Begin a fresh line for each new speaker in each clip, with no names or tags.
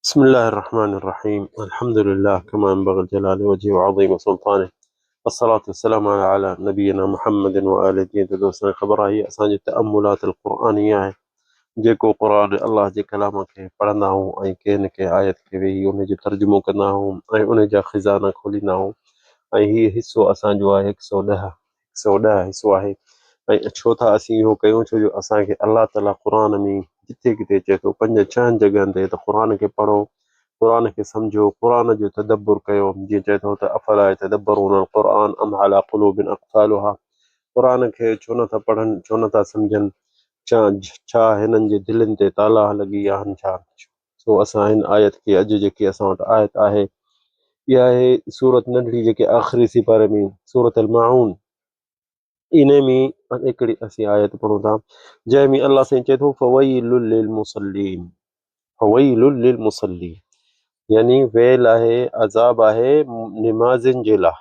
بسم الله الرحمن الرحيم الحمد لله كما ينبغي لجلال وجهه وعظيم سلطانه والصلاة والسلام على نبينا محمد وآله. جيئن ته دوستن کي خبر آهي اسان جي تأملات القرآنيه آهي جيڪو قرآن الله جي ڪلام کي پڙهندا آهيون ۽ ڪنهن نه ڪنهن آيت کي ويهي ان جو ترجمو ڪندا آهيون ۽ ان جا خزانا کوليندا آهيون ۽ هي حصو اسان جو آهي هڪ سئو ڏهه 110 حصو آهي ۽ ڇو ٿا اسين اهو ڪيون ڇو جو اسان کي الله تعالي قرآن ۾ جٿي ڪٿي چئي ٿو پنج ڇهن جڳهن تي ته قرآن کي پڙهو قرآن کي سمجهو قرآن جو تدبر ڪيو جيئن چئي ٿو ته افلا يتدبرون القرآن ام علي قلوب اقفالها قرآن کي ڇو نٿا پڙهن ڇو نٿا سمجهن ڇا ڇا هنن جي دلين تي تالا لڳي ويا آهن ڇا سو اسان هن آيت کي اڄ جيڪي اسان وٽ آيت آهي اها آهي سورت ننڍڙي جيڪي آخري سيپاري ۾ سورت الماعون انهي ۾ هڪڙي اسين آيت پڙهون ٿا جنهن ۾ الله سائين چئي ٿو فويل للمصلين فويل للمصلين يعني ويل آهي عذاب آهي نمازين جي لاء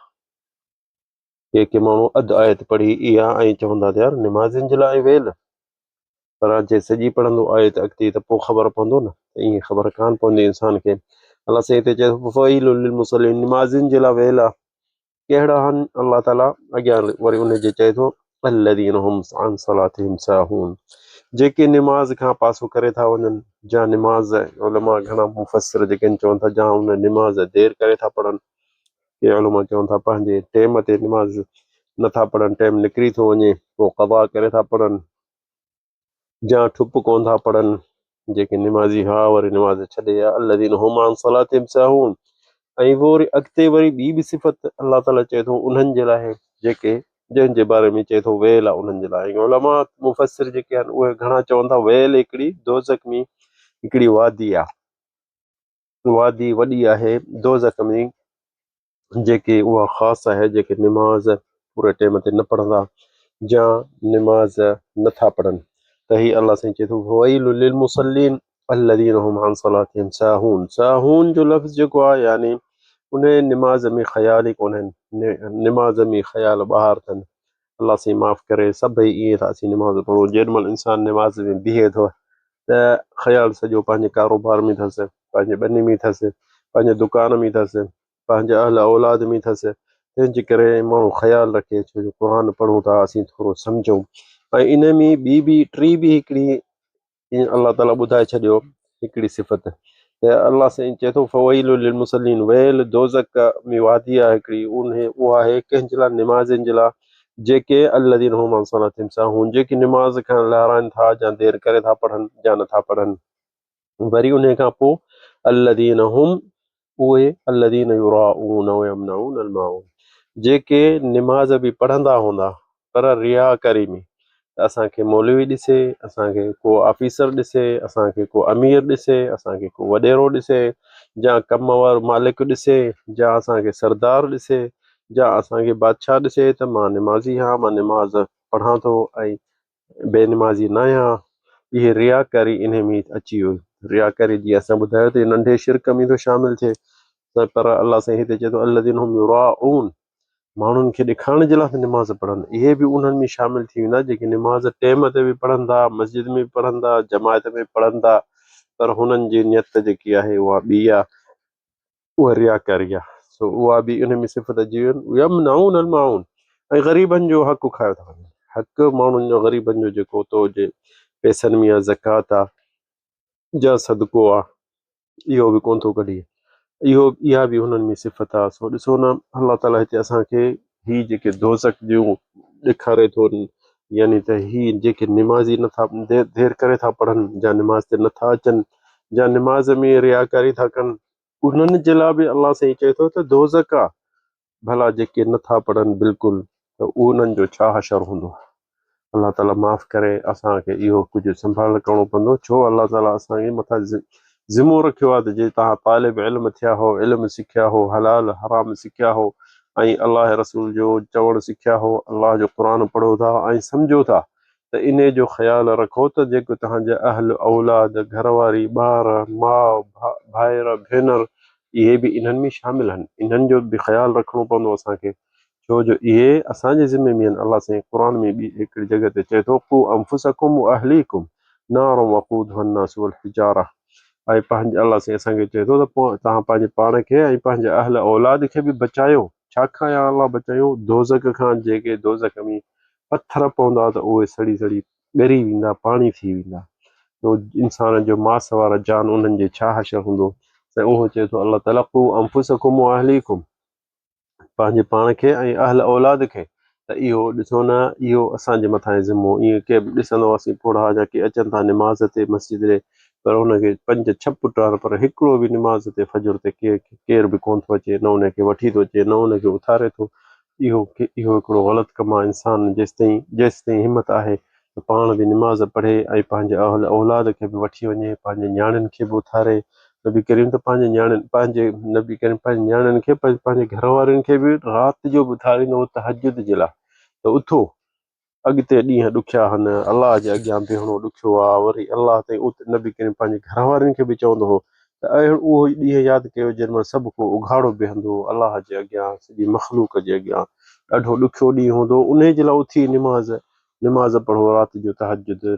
ڪي ڪي ماڻهو اڌ آيت پڙهي اها ۽ چوندا ته يار نمازين جي لاء ويل پر جي سڄي پڙهندو آيت اڳتي ته پوء خبر پوندو نه ته ائين خبر ڪانه پوندي انسان کي. الله سائين هتي چئي ٿو فويل للمصلين نمازين جي لاء ويل آ ڪهڙا آهن الله تعالي اڳيان وري ان جي چئي ٿو الذين هم عن صلاتهم ساهون جيڪي نماز کان پاسو ڪري ٿا وڃن جا نماز علماء گهڻا مفسر جيڪي چون ٿا جا ان نماز دير ڪري ٿا پڙهن ڪي علماء چون ٿا پنهنجي ٽيم تي نماز نٿا پڙهن ٽيم نڪري ٿو وڃي پوء قضا ڪري ٿا پڙهن جا ٺپ ڪون ٿا پڙهن جيڪي نمازي ها وري نماز ڇڏي يا الذين هم عن صلاتهم ساهون ۽ وري اڳتي وري ٻي به صفت الله تعالي چئي ٿو انهن جي لاء جيڪي جنهن جي باري ۾ چئي ٿو ويل آهي انهن جي لاء ۽ علماء مفسر جيڪي آهن اهي گهڻا چون ٿا ويل هڪڙي دوزخ ۾ هڪڙي وادي آهي وادي وڏي آهي دوزخ ۾ جيڪي اها خاص آهي جيڪي نماز پوري ٽيم تي نه پڙهندا يا نماز نٿا پڙهن ته هي الله سائين چئي ٿو فويل للمصلين الذين هم عن صلاتهم ساهون ساهون جو لفظ جيڪو آهي يعني ان نماز ۾ خيال ئي ڪونهن نماز ۾ خيال ٻاهر اٿن الله سائين معاف ڪري سڀئي ائين ٿا اسين نماز پڙهون جيڏي مهل انسان نماز ۾ بيهي ٿو ته خيال سڄو پنهنجي ڪاروبار ۾ اٿس، پنهنجي ٻني ۾ اٿس، پنهنجي دڪان ۾ اٿس، پنهنجي اهل اولاد ۾ اٿس، تنهن جي ڪري ماڻهو خيال رکي ڇو جو قرآن پڙهون ٿا اسين ٿورو سمجهون ۽ ان ۾ ٻي به ٽي به هڪڙي الله تعاليٰ ٻڌائي ڇڏيو هڪڙي صفت ته الله سائين چئي ٿو فويل للمصلين ويل دوزخ ۾ وادي آهي هڪڙي انهي اها آهي ڪنهن جي لاء نمازين جي لاء جيڪي الذين هم عن صلاتهم ساهون جيڪي نماز کان لهرائن ٿا يا دير ڪري ٿا پڙهن يا نٿا پڙهن وري انهي کان پوء الذين هم اهي الذين يراؤون ويمنعون الماعون جيڪي نماز به پڙهندا هوندا پر رياء ڪري ۾ ته اسان کي مولوي ڏسي، اسان کي ڪو آفيسر ڏسي، اسان کي ڪو امير ڏسي، اسان کي ڪو وڏيرو ڏسي يا ڪم وارو مالڪ ڏسي يا اسان کي سردار ڏسي يا اسان کي بادشاهه ڏسي ته مان نمازي آهيان، مان نماز پڙهان ٿو ۽ بي نمازي نه آهيان. اهي رياڪاري انهي ۾ اچي وئي. رياڪاري جيئن اسان ٻڌايو ته ننڍي شرڪ ۾ ٿو شامل ٿئي پر الله سائين هتي چئي ٿو الذين هم يراؤون ماڻهن کي ڏيکارڻ جي لاء ته نماز پڙهن اهي به انهن ۾ شامل ٿي ويندا جيڪي نماز ٽيم تي به پڙهن ٿا مسجد ۾ به پڙهن ٿا جماعت ۾ به پڙهن ٿا پر هنن جي نيت جيڪي آهي اها ٻي آهي اها رياڪاري آهي سو اها به ان ۾ صفت اچي وئي يمنعون الماعون ۽ غريبن جو حق کايو ٿا وڃن حق ماڻهن جو غريبن جو جيڪو تو جي پئسن ۾ آهي زڪوات آهي يا صدقو آهي اهو به ڪونه ٿو ڪڍي. اهو اها به هنن ۾ صفت آ. سو ڏسو نه الله تعاليٰ هتي اسان کي هي جيڪي دوزخ جون ڏيکاري ٿو يعني ته هي جيڪي نمازي نٿا دير ڪري ٿا پڙهن يا نماز تي نٿا اچن يا نماز ۾ رياڪاري ٿا ڪن انهن جي لاء به الله سائين چئي ٿو ته دوزخ آ. ڀلا جيڪي نه ٿا پڙهن بلڪل ته انهن جو ڇا حشر هوندو؟ الله تعالي معاف ڪري اسان کي اهو ڪجهه سنڀال ڪرڻو پوندو ڇو الله تعالي اسان کي مٿان ذمو رکيو آهي ته جي توهان طالب علم ٿيا هو علم سکيا هو حلال حرام سکيا هو ۽ الله رسول جو چوڻ سکيا هو الله جو قرآن پڙهو ٿا ۽ سمجهو ٿا ته انهي جو خيال رکو ته جيڪو توهان جا اهل اولاد، گهر واري، ٻار، ماء، ڀائر، ڀينر اهي به انهن ۾ شامل آهن، انهن جو به خيال رکڻو پوندو اسان کي ڇو جو اهي اسان جي ذمي ۾ آهن، الله سائين قرآن ۾ ٻي هڪڙي جڳهه تي چئي ٿو قو انفسڪم واهليڪم نارا وقودها الناس والحجاره. ۽ پنهنجي الله سائين اسان کي چئي ٿو ته پوء توهان پنهنجي پاڻ کي ۽ پنهنجي اهل اولاد کي به بچايو. ڇا کان يا الله بچايون؟ دوزخ کان، جيڪي دوزخ ۾ پٿر پوندا ته اهي سڙي سڙي ڳري ويندا، پاڻي ٿي ويندا. ته انسان جو ماس وارا جان انهن جي ڇا حشر هوندو؟ سائين اهو چئي ٿو الله تعاليٰ قو انفسکم واهليڪم. پنهنجي پاڻ کي ۽ اهل اولاد کي ته اهو ڏسو نه اهو اسان جي مٿان آهي ذمو ائين ڪي ڏسندو اسين پوڙها جا ڪي اچن ٿا نماز تي مسجد ڏي پر ان کي پنج ڇهه پٽ آهن پر هڪڙو به نماز تي فجر تي ڪي ڪير به ڪونه ٿو اچي نه ان کي وٺي ٿو اچي نه ان کي اٿاري ٿو اهو اهو هڪڙو غلط ڪم آهي انسان جيستائين جيستائين همت آهي ته پاڻ به نماز پڙهي ۽ پنهنجي اهل اولاد کي به وٺي وڃي، پنهنجي نياڻين کي به اٿاري. نبي ڪريم ته پنهنجي نياڻين پنهنجي نبي ڪريم پنهنجي نياڻين کي پنهنجي گهر وارين کي به رات جو به اٿاريندو هو تهجد جي لاء ته اٿو اڳتي ڏينهن ڏکيا هن، الله جي اڳيان بيهڻو ڏکيو آ، وري الله تائين نبي ڪريم پنهنجي گهر وارين کي به چوندو هو ته اهڙو اهو ئي ڏينهن ياد ڪيو جنهن مهل سڀ ڪو اگهاڙو بيهندو الله جي اڳيان سڄي مخلوق جي اڳيان ڏاڍو ڏکيو ڏينهن هوندو انهي جي لاء اٿي نماز نماز پڙهو رات جو تهجد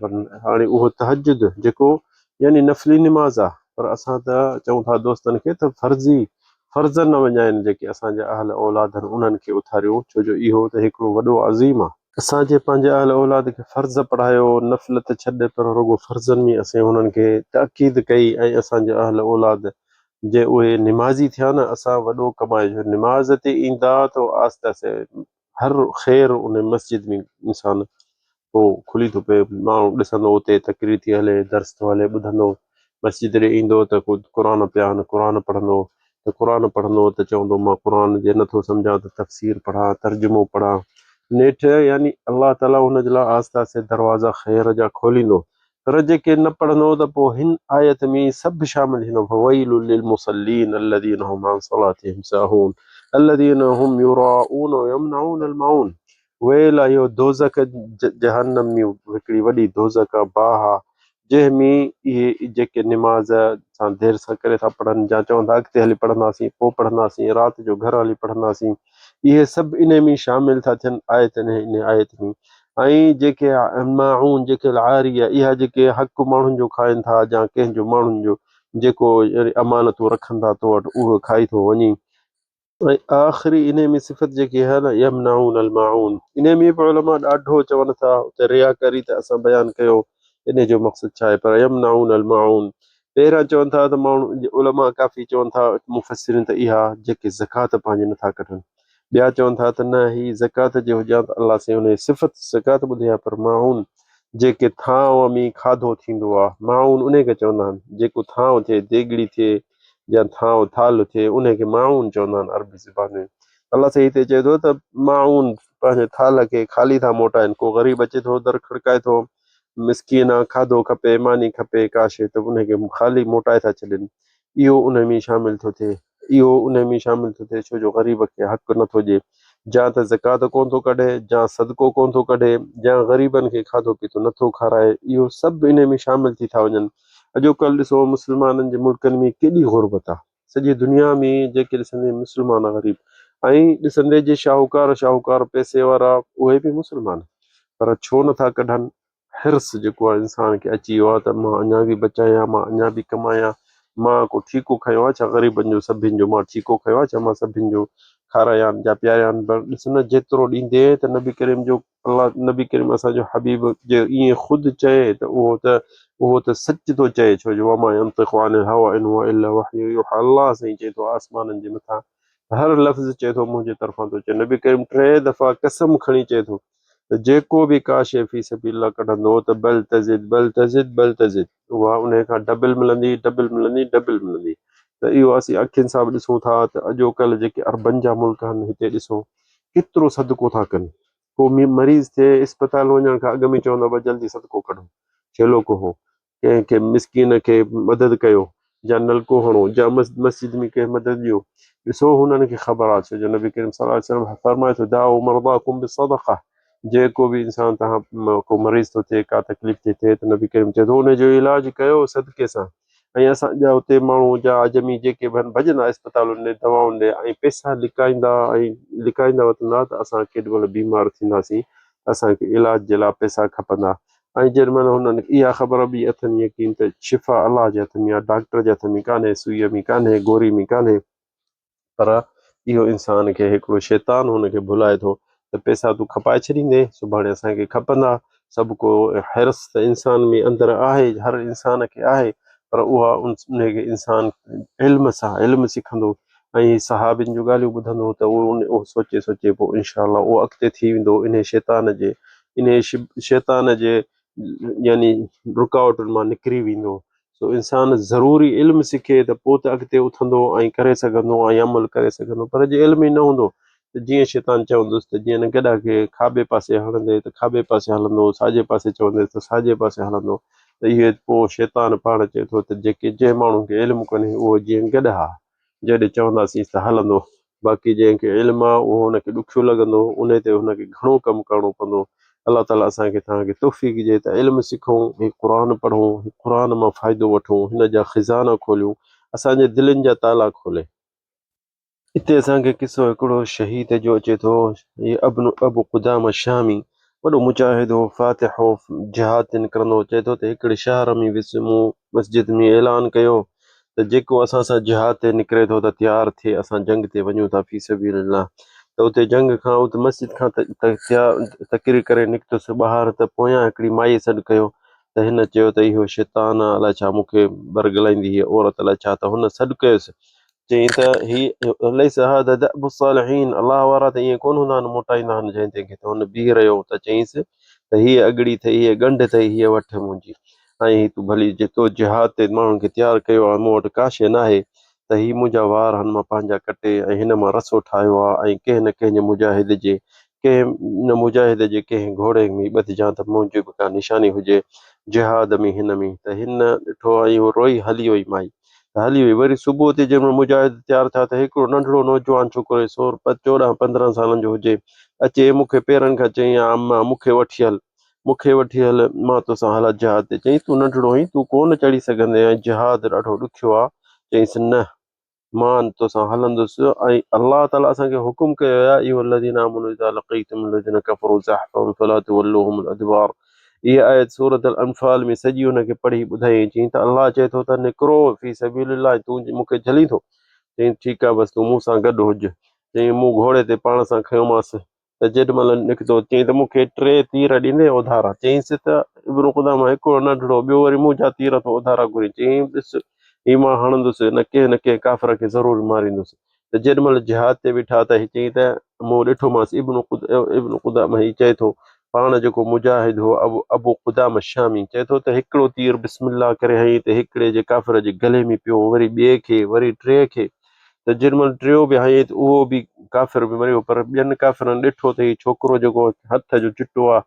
هاڻي اهو تهجد جيڪو يعني نفلي نماز آ پر اسان ته چئون ٿا دوستن کي ته فرضي فرض نه وڃائن جيڪي اسان جا اهل اولاد آهن انهن کي اٿاريو ڇو جو اهو ته هڪڙو وڏو عظيم آ. اسان جي پنهنجي اهل اولاد کي فرض پڙهايو نفل ته ڇڏ پر رڳو فرضن ۾ اسين انهن کي تاڪيد ڪئي ۽ اسان جا اهل اولاد جي اهي نمازي ٿيا نه اسان وڏو ڪمايو جو نماز تي ايندا ته آهستي آهستي هر خير ان مسجد ۾ انسان پوء کلي ٿو پئي ماڻهو ڏسندو اتي تقرير ٿي هلي درس ٿو هلي ٻڌندو مسجد ڏي ايندو ته ڪو قرآن پيا آهن قرآن پڙهندو ته قرآن پڙهندو ته چوندو مان قرآن جي نٿو سمجهان ته تفسير پڙهان ترجمو پڙهان نيٺ يعني الله تعالي ان جي لاء آهستي آهستي دروازا خير جا کوليندو پر جيڪي نه پڙهندو ته پوء هن آيت ۾ سڀ شامل ٿيندو فويل للمصلين الذين هم عن صلاتهم ساهون الذين هم يراءون ويمنعون الماعون ويل آهي اهو دوزخ جهنم ۾ هڪڙي وڏي دوزخ آهي باهه آهي جنهن ۾ اهي جيڪي نماز سان دير سان ڪري ٿا پڙهن يا چون ٿا اڳتي هلي پڙهنداسين پوء پڙهنداسين رات جو گهر هلي پڙهنداسين اهي سڀ انهي ۾ شامل ٿا ٿين آيت انهي آيت ۾ ۽ جيڪي ماعون جيڪي العاريه اها جيڪي حق ماڻهن جو کائن ٿا يا ڪنهن جو ماڻهن جو جيڪو امانتون رکن ٿا تو وٽ اهو کائي ٿو وڃي. ۽ آخري انهي ۾ صفت جيڪي آهي نه يمنعون الماعون انهي ۾ به علماء ڏاڍو چون ٿا اتي رياڪاري ته اسان بيان ڪيو انهي جو مقصد ڇا آهي پر يمنعون الماعون پهريان چون ٿا ته ماڻهو علماء ڪافي چون ٿا مفسرين ته اها جيڪي زڪوات پنهنجي نٿا ڪڍن ٻيا چون ٿا ته نه هي زڪوات جي هجان ته الله سائين ان جي صفت زڪوات ٻڌي آهي پر ماعون جيڪي ٿانو ۾ کاڌو ٿيندو آهي ماعون ان کي چوندا آهن جيڪو ٿانو ٿئي ديڳڙي ٿئي يا ٿانو ٿالهه ٿئي ان کي ماعون چوندا آهن عربي زبان ۾ الله سائين هتي چئي ٿو ته ماعون پنهنجي ٿالهه کي خالي ٿا موٽائن ڪو غريب اچي ٿو در کڙڪائي ٿو مسڪين آ کاڌو کپي ماني کپي ڪا شيء ته انهي کي خالي موٽائي ٿا ڇڏين اهو انهي ۾ شامل ٿو ٿئي اهو انهي ۾ شامل ٿو ٿئي ڇو جو غريب کي حق نٿو ڏئي جا ته زڪوات ڪونه ٿو ڪڍي جا صدقو ڪونه ٿو ڪڍي جا غريبن کي کاڌو پيتو نٿو کارائي اهو سڀ انهي ۾ شامل ٿي ٿا وڃن اڄوڪلهه ڏسو مسلمانن جي ملڪن ۾ ڪيڏي غربت آ سڄي دنيا ۾ جيڪي ڏسندي مسلمان غريب ۽ ڏسندي جي شاهوڪار شاهوڪار پئسي وارا اهي به مسلمان پر ڇو نٿا ڪڍن حرص جيڪو آهي انسان کي اچي ويو آهي ته مان اڃا به بچايان مان اڃا به ڪمايان مان ڪو ٺيڪو کنيو آهي ڇا غريبن جو سڀن جو مان ٺيڪو کنيو آهي ڇا مان سڀن جو کارايان يا پياريان پر ڏس نه جيترو ڏيندي ته نبي ڪريم جو الله نبي ڪريم اسان جو حبيب جي ائين خود چئي ته اهو ته اهو ته سچ ٿو چئي ڇو جو وما ينطق عن الهوى ان هو الا وحي يوحى الله سائين چئي ٿو آسمانن جي مٿان هر لفظ چئي ٿو منهنجي طرفان ٿو چئي نبي ڪريم ٽي دفعا قسم کڻي چئي ٿو ته جيڪو به ڪا شيء في سبيل الله ڪڍندو ته بل تزد بل تزد بل تزد اها انهي کان ڊبل ملندي ڊبل ملندي ڊبل ملندي ته اهو اسين اکين سان به ڏسون ٿا ته اڄوڪلهه جيڪي عربن جا ملڪ آهن هتي ڏسو ڪيترو صدقو ٿا ڪن ڪو مريض ٿئي اسپتال وڃڻ کان اڳ ۾ چوندا بس جلدي صدقو ڪڍو ڇيلو ڪهو ڪنهن کي مسڪين کي مدد ڪيو جا نلڪو هڻو جا مسجد ۾ ڪنهن مدد ڏيو ڏسو هنن کي خبر آ ڇو جو نبي ڪريم صلي الله عليه وسلم فرمائي ٿو دعو مرضاڪم بالصدقه جيڪو به انسان تهان ڪو مريض ٿو ٿئي ڪا تڪليف ٿي ٿئي ته نبي ڪريم چئي ٿو ان جو علاج ڪيو صدقي سان ۽ اسان جا اتي ماڻهو جا عجمي جيڪي به آهن ڀڄندا اسپتالن ڏي دوائن ڏي ۽ پئسا لڪائيندا ۽ لڪائيندا وتندا ته اسان ڪيڏي مهل بيمار ٿينداسين ته اسان کي علاج جي لاء پئسا کپندا. ۽ جيڏي مهل هنن کي اها خبر به اٿن يقين ته شفا الله جي هٿ ۾ آهي، ڊاڪٽر جي هٿ ۾ ڪانهي، سوئيء ۾ ڪانهي، گوري ۾ ڪانهي، پر اهو انسان کي هڪڙو شيطان هن کي ڀلائي ٿو ته پئسا تون کپائي ڇڏيندين، سڀاڻي اسان کي کپندا. سڀ ڪو حرص ته انسان ۾ اندر آهي، هر انسان کي آهي، پر اها ان کي انسان علم سان علم سکندو ۽ صحابين جون ڳالهيون ٻڌندو ته اهو سوچي سوچي پوء انشاء الله اهو اڳتي ٿي ويندو انهي شيطان جي انهي شيطان جي يعني رڪاوٽن مان نڪري ويندو. سو انسان ضروري علم سکي ته پوء ته اڳتي اٿندو ۽ ڪري سگهندو ۽ عمل ڪري سگهندو پر جي علم ئي نه هوندو ته جيئن شيطان چوندس ته جيئن گڏهه کي کاٻي پاسي هڻندي ته کاٻي پاسي هلندو ساڄي پاسي چونديس ته ساڄي پاسي هلندو ته اهي پوء شيطان پاڻ چئي ٿو ته جيڪي جنهن ماڻهو کي علم ڪونهي اهو جيئن گڏهه آهي جيڏي چونداسينس ته هلندو، باقي جنهن کي علم آ اهو هن کي ڏکيو لڳندو، انهي تي هن کي گهڻو ڪم ڪرڻو پوندو. الله تعالي اسان کي توهان کي توفيق ڏئي ته علم سکون، هي قرآن پڙهون، هي قرآن مان فائدو وٺون، هن جا خزانا کوليون، اسان جي دلين جا تالا کولي. اتي اسان کي قصو هڪڙو شهيد جو اچي ٿو، هي ابن ابو قدامه شامي وڏو مجاهد هو، فاتح هو، جهاد تي نڪرندو هو، چئي ٿو ته هڪڙي شهر ۾ ويس، مون مسجد ۾ اعلان ڪيو ته جيڪو اسان سان جهاد تي نڪري ٿو ته تيار ٿئي اسان جنگ تي وڃون ٿا في سبيل الله ته اتي جنگ کان ات مسجد کان تقرير ڪري نڪتس ٻاهر ته پويان هڪڙي مائي سڏ ڪيو ته هن چيو ته اهو شيطان آ الائي ڇا مون کي برغلائيندي هيء عورت الائي ڇا ته هن سڏ ڪيس چيائين ته هي ليس هذا دأب الصالحين الله وارا ته ائين ڪونه هوندا آهن موٽائيندا آهن جنهن تنهن کي ته هن بيهي رهيو ته چيائينس ته هيء اڳڙي اٿئي هيء ڳنڍ اٿئي هيء وٺ منهنجي ۽ هي تون ڀلي جي تو جهاد تي ماڻهن کي تيار ڪيو آهي مون وٽ ڪا شيء ناهي ته هي منهنجا وار هن مان پنهنجا ڪٽي ۽ هن مان رسو ٺاهيو آهي ۽ ڪنهن نه ڪنهن جي مجاهد جي ڪنهن نه مجاهد جي ڪنهن گهوڙي ۾ ٻڌجان ته منهنجي به ڪا نشاني هجي جهاد ۾ هن ۾ ته هن ڏٺو ۽ هو روئي هلي وئي مائي ته هلي وئي وري صبح تي جنهن مهل مجاهد تيار ٿيا ته هڪڙو ننڍڙو نوجوان ڇوڪرو سور 14 15 سالن جو هجي اچي مون کي پيرن کان چيائين اما مون کي وٺي هل مون کي وٺي هل، مان توسان هلان جهاد تي. چيائين، تون ننڍڙو آهين، تون ڪو نه چڙهي سگهندين ۽ جهاد ڏاڍو ڏکيو آهي. چيائينس، نه، مان توسان هلندس ۽ الله تعاليٰ اسان کي حڪم ڪيو آهي، يا ايها الذين آمنوا اذا لقيتم الذين ڪفروا زحفا فلا تولوهم الادبار اها آيت سورة الانفال ۾ سڄي ان کي پڙهي ٻڌايائين. چيائين ته الله چئي ٿو ته نڪرو في سبيل الله ۽ تون مون کي جهلين ٿو؟ چيائين، ٺيڪ آهي، بس تون مون سان گڏ هج. چيائين، مون گهوڙي تي پاڻ سان کنيومانس. ته جيڏ مهل نڪتو، چيائين ته مون کي ٽي تير ڏيندين اوڌارا؟ چيائينس ته ابن قدامه هڪڙو ننڍڙو، ٻيو وري منهنجا تير ٿو اوڌارا گهرين. چيائين ڏس، هي مان هڻندس، نه ڪنهن نه ڪنهن ڪافر کي ضرور ماريندس. ته جيڏ مهل جهاد تي ويٺا ته چيائين ته مون ڏٺومانس ابن ابن قدامه هي چئي ٿو، پاڻ جيڪو مجاهد هو ابو قدامه شامي، چئي ٿو ته هڪڙو تير بسم الله ڪري هنئي ته هڪڙي جي ڪافر جي گلي ۾ پيو، وري ٻئي کي، وري ٽئين کي. ته جنهن مهل ٽيون به هنيائين ته اهو به ڪافر به مري ويو پر ٻين ڪافرن ڏٺو ته هي ڇوڪرو جيڪو هٿ جو چٽو آ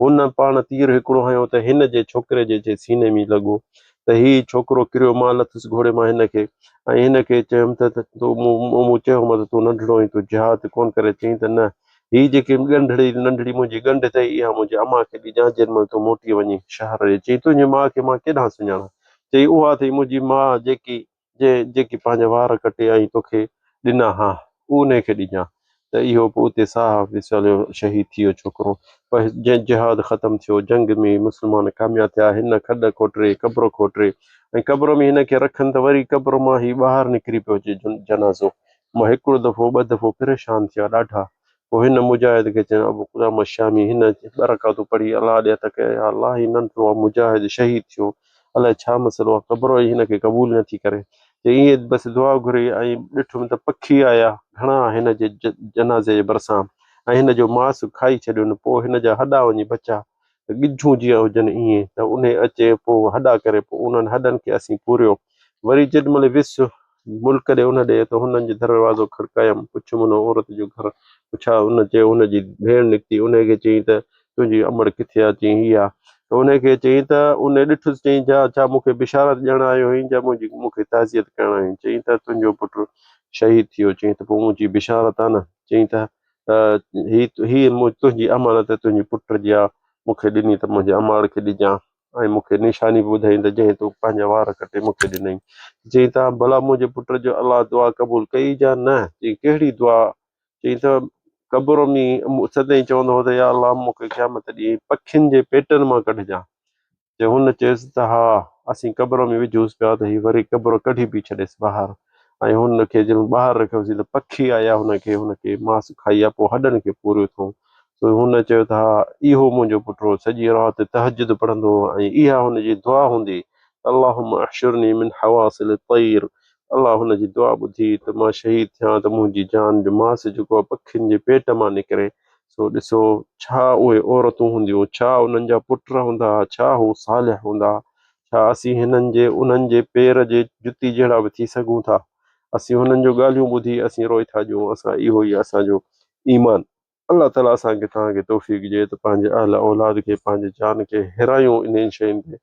هن پاڻ تير هڪڙو هنيو ته هن جي ڇوڪري جي جي سيني ۾ لڳو ته هي ڇوڪرو ڪريو مان لٿس گهوڙي مان هن کي ۽ هن کي چيم ته تو مون چيو هومانس ته تون ننڍڙو آهين تون جهاد ڪونه ڪري چيائين ته نه هي جيڪي ڳنڍڙي ننڍڙي منهنجي ڳنڍ اٿئي اها منهنجي امان کي ڏجان جنهن مهل تون موٽي وڃين شهر ڏي چيائين تنهنجي ماء کي مان ڪيڏانهن سڃاڻان چيائين اها اٿئي منهنجي ماء جيڪي جنهن جيڪي پنهنجا وار ڪٽي ۽ توکي ڏنا ها، انهي کي ڏجان. ته اهو به اتي ساهه وساليو شهيد ٿي ويو ڇوڪرو. پر جنهن جهاد ختم ٿيو، جنگ ۾ مسلمان ڪامياب ٿيا، هن کڏ کوٽري، قبر کوٽري ۽ قبر ۾ هن کي رکن ته وري قبر مان هي ٻاهر نڪري پيو اچي جنازو. مان هڪڙو دفعو ٻه دفعو پريشان ٿيا ڏاڍا. پوء هن مجاهد کي چيائين، ابو قدامه الشامي هن ٻه رڪعتون پڙهي الله ڏي هٿ ڪيا، يا الله هي ننڍڙو آ مجاهد شهيد ٿيو، الائي ڇا مسئلو آ قبر ئي هن کي قبول نه ٿي ڪري. چي ائين بس دعا گهري ۽ ڏٺم ته پکي آيا گهڻا هن جي جنازي جي ڀرسان ۽ هن جو ماس کائي ڇڏين پوء هن جا هڏا وڃي بچا ته ڳجهون جيئن هجن ائين ته انهي اچي پوء هڏا ڪري پوء انهن هڏن کي اسين پوريو وري جيڏي مهل ويس ملڪ ڏي ان ڏي ته هنن جي دروازو کڙڪايم، پڇيم ان عورت جو گهر پڇا، ان چيو هن جي ڀيڻ نڪتي، انهي کي چيائين ته تنهنجي امڙ ڪٿي آ، چيائين هي آ، ته انهي کي چيائين ته انهي ڏٺس چيائين جا ڇا مون کي بشارت ڏيڻ آيو آهين جا منهنجي مون کي تعزيت ڪرڻ آيو آهين، چيائين ته تنهنجو پٽ شهيد ٿي ويو، چيائين ته پوء منهنجي بشارت آ نه، چيائين ته هي هي تنهنجي امانت تنهنجي پٽ جي آ، مون کي ڏني ته منهنجي اماڙ کي ڏجان. ۽ مون کي نشاني به ٻڌائين ته جنهن تو پنهنجا وار ڪٽي مون کي ڏنائين. چيائين ته ڀلا منهنجي پٽ جو الله دعا قبول ڪئي جا نه؟ چيائين ڪهڙي دعا؟ چيائين ته قبر ۾ سدائين چوندو هو ته يا الله مون کي قيامت ڏينهن پکين جي پيٽن مان ڪڍجان. چي هن چيس ته ها، اسين قبر ۾ وجهونس پيا ته هي وري قبر ڪڍي پئي ڇڏيس ٻاهر ۽ هن کي جڏهن ٻاهر رکيوسين ته پکي آيا هن کي هن کي ماس کائي ويا پوء هڏن کي پوريو اٿئون. سو هن چيو ته ها، اهو منهنجو پٽ هو، سڄي رات تهجد پڙهندو هو ۽ اها هن جي دعا هوندي ته اللهم احشرني من حواصل الطير الله هن جي دعا ٻڌي ته مان شهيد ٿيان ته منهنجي جان جو ماس جيڪو آهي پکين جي پيٽ مان نڪري. سو ڏسو ڇا اهي عورتون هونديون، ڇا انهن جا پٽ هوندا، ڇا هو صالح هوندا، ڇا اسين هنن جي انهن جي پير جي جتي جهڙا به ٿي سگهون ٿا؟ اسين هنن جو ڳالهيون ٻڌي اسين روئي ٿا ڏيون، اسان اهو ئي اسان جو ايمان. الله تعالي اسان کي توهان کي توفيق ڏئي ته پنهنجي اهل اولاد کي پنهنجي جان کي هيرايون انهن شين تي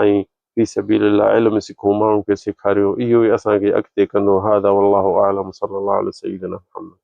۽ في سبيل الله علم سکون ماڻهن کي سيکاريون اهو ئي اسان کي اڳتي ڪندو هذا والله اعلم صلي الله علي سيدنا محمد.